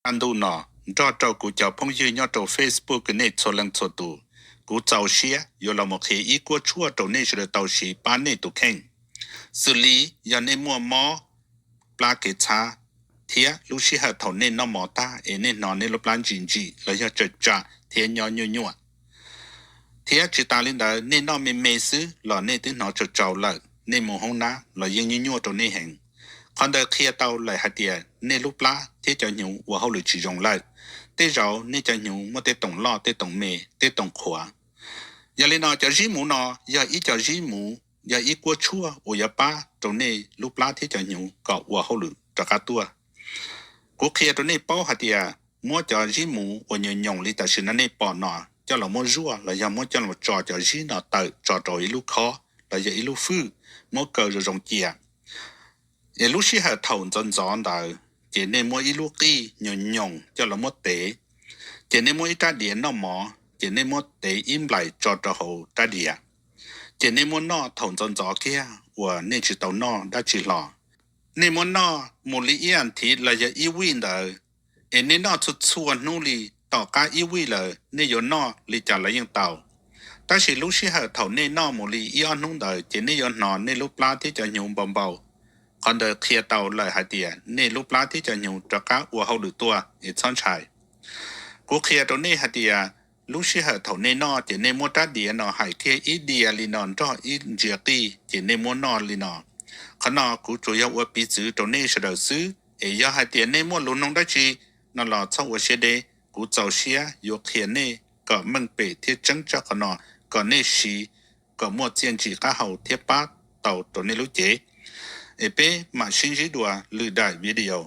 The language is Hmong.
Kaj ntug no, nrog rau kuv cov phooj ywg nyob rau Facebook nej txhua leej txhua tus, kuv txaus siab yuav los mus qhia ib kuab tshuaj rau nej sawv daws tau siv pab nej tus kheej, xws li yog nej muaj mob plab kev txhab, thiab lub sij hawm thaum nej noj mov tag es nej hnov nej lub plab ntsim ntsim los yog tsawm tsam thiab nyob nyuaj nyuaj, thiab tsis tas li ntawd nej noj me me xwb los nej twb hnov tsau tsau lawm, nej mus hoob nab los yeej nyuaj nyuaj rau nej heev. Qhov ntawd qhia tau lawm hais tias nej lub plab thiab cov hnyuv ua hauj lwm tsis zoo lawm. Tej zaum nej cov hnyuv muaj tej toom loj, tej toom me, tej toom qhuav. Yog li no cov zib muv no yog ib co zib muv, yog ib kuab tshuaj uas yuav pab rau nej lub plab thiab cov hnyuv kom ua hauj lwm rov qab tuaj. Kuv qhia rau nej paub hais tias muab cov zib muv uas nyoos nyoos li tam sim no nej pom no coj los muab zuaj los yog muab coj los tso cov zib no tawm tso rau ib lub khob los yog ib lub fwj, muab kaw zoo zoo cia. Es lub sij hawm thaum ntxov ntxov ntawd ces nej muab ib lub qij nyoos nyoos coj los muab tev, ces nej muab ib rab diav noj mov ces nej muab tev ib nplaim tso rau hauv rab diav, ces nej muab noj thaum ntxov ntxov kiag uas nej tsis tau noj dab tsi hlo. Nej muab noj mus li ib as thiv los yog ib vij ntawd, es nej noj txhua txhua hnub li, tom qab ib vij lawm nej yuav noj li cas los yeej tau. Tab sis lub sij hawm thaum nej noj mus li ib ob hnub ntawd ces nej yuav hnov nej lub plab thiab cov hnyuv npau npau. Qhov ntawd qhia tau lawm hais tias nej lub plab thiab cov hnyuv rov qab ua hauj lwm tuaj es txhob ntshai. Kuv qhia rau nej hais tias lub sij hawm thaum nej noj ces nej muab rab diav no hais kiag ib diav li no nrog ib ntsiav qij ces nej muab noj li no. Qhov no kuv tsuas yog ua piv txwv rau nej sawv daws xwb, es yog hais tias nej muaj lus noog dab tsi no los txhob ua siab deb, kuv txaus siab yuav qhia nej kom meej pem thiab tseeb tshaj qhov no, kom nej siv kom muaj txiaj ntsim qab hau thiab pab tau rau nej lub cev. Es peb mam sib ntsib dua lwm daim video.